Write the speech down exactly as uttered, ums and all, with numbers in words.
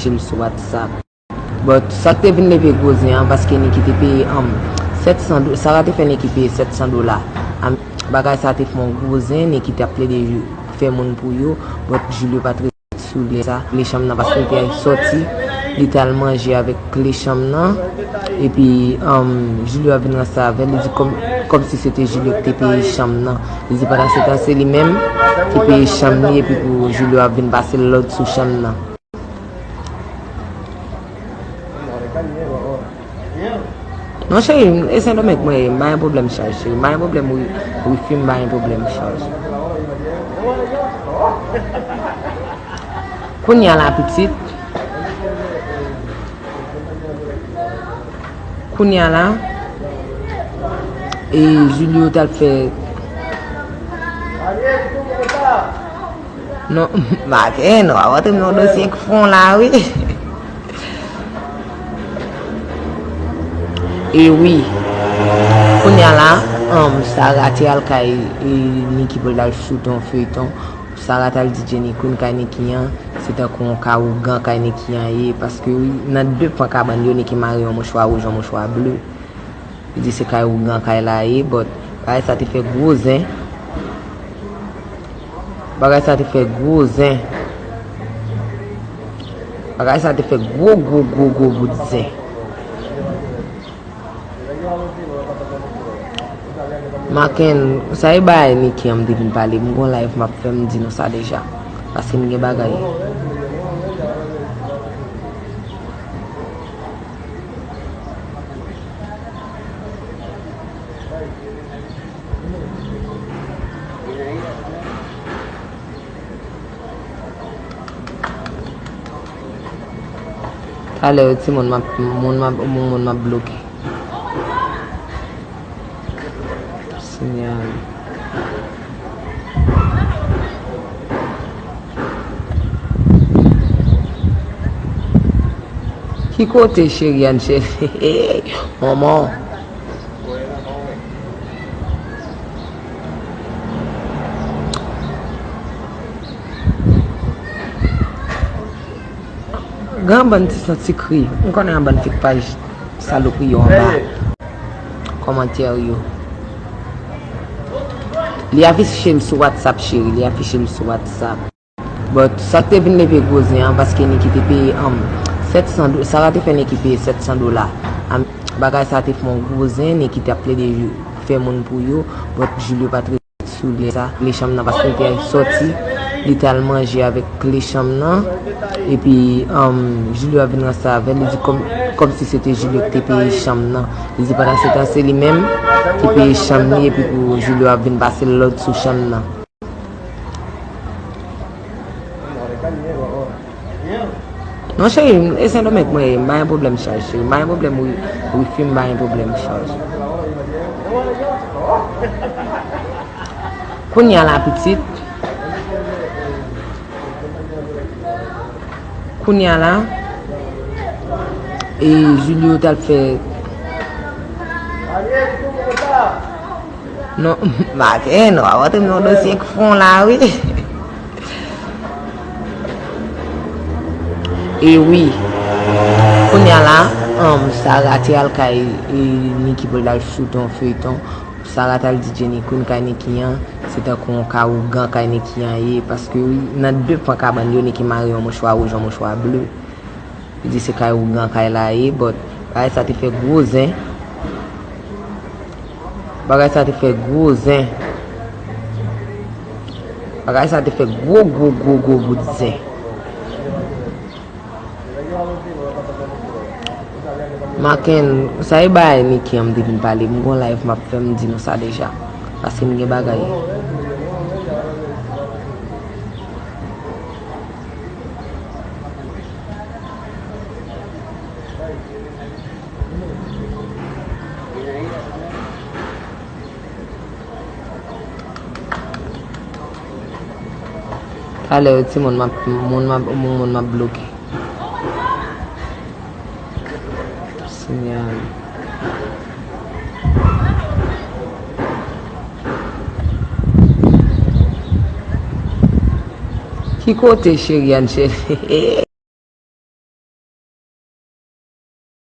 afiche l sou WhatsApp. But sa k te vin leve gwo zen an, paske Nicky te peye, um, sèt san do-, Sarah te fè Nicky peye sèt san dola. Am-, bagay sa te fè yon gwo zen, Nicky t ap plede fè moun pou yo, but Julio pa t ret sou li sa. Kle chanm nan, paske l te al sòti, li t al manje avèk kle chanm nan. Epi, um, Julio ap vin ranse avè l, li di kòm, kòmsi se te Julio ki te peye chanm nan. Li di pandan se tan, se li menm ki peye chanm li, epi pou Julio ap vin pase l lòd sou chanm nan. Non, cheri, e Sendomeng mwen ye, m pa gen pwoblèm chaj, cheri. M pa gen pwoblèm wi-, wifi, m pa gen pwoblèm chaj. Kounye a la, pitit. Kounye a la, e Julio t al fè. Non, Maken, w ap antre m nan dosye k fon la, wi. E wi. Kounye a la, um, Sarah te al kay, e, Nicky pou l al choute yon feyton. Sarah t al di Jenny Queen kay Nicky an, se tankou yon ka ougan kay Nicky an ye, paske wi, nan de pwen kabann yo, Nicky mare yon mouchwa wouj, yon mouchwa ble. Li di se kay ougan kay la ye, but bagay sa te fè gwo zen. Bagay sa te fè gwo zen. Bagay sa te fè gwo, gwo, gwo, gwo bout zen. Maken, sa e bagay Nicky an m te vin pale. M gon live m ap fè, m di nou sa deja. Paske m gen bagay. Talè, timoun, m ap, moun m ap, moun m ap bloke. Senyè. Ki kote, cheri Angel? Manman. Gen yon bann ti santi kri. M konnen yon bann fake paj salopri yo anba kòmantè yo. Li afiche l sou WhatsApp, cheri. Li afiche l sou WhatsApp. But sa k te vin leve gwo zen an, paske Nicky te peye, um, sèt san do-, Sarah te fè Nicky peye sèt san dola. Am-, bagay sa te fè yon gwo zen, Nicky t ap plede fè moun pou yo, but Julio pa t ret sou li sa. Kle chanm nan, paske l te al sòti, li t al manje avèk kle chanm nan. Epi, um, Julio ap vin ranse avè l, li di kòm, kòmsi se te Julio ki te peye chanm nan. Li di pandan se tan, se li menm ki peye chanm li, epi pou Julio ap vin pase l lòd sou chanm nan. Non, cheri, e Sendomeng mwen ye, m pa gen pwoblèm chaj, cheri. M pa gen pwoblèm wi-, wifi, m pa gen pwoblèm chaj. Kounye a la, pitit. Kounye a la, e Julio t al fè. Non, Maken, w ap antre m nan dosye k fon la, wi. E wi. Kounye a la, um, Sarah te al kay, e, Nicky pou l al choute yon feyton. Sarah t al di Jenny Queen kay Nicky an, se tankou yon ka ougan kay Nicky an ye, paske wi, nan de pwen kabann yo, Nicky mare yon mouchwa wouj, yon mouchwa ble. Li di se kay ougan kay la ye, but bagay sa te fè gwo zen. Bagay sa te fè gwo zen. Bagay sa te fè gwo, gwo, gwo, gwo bout zen. Maken, sa e bagay Nicky an m te vin pale. M gon live m ap fè, m di nou sa deja. Paske m gen bagay. Talè, timoun, m ap, moun m ap, moun m ap bloke. Senyè. Ki kote, cheri Angel?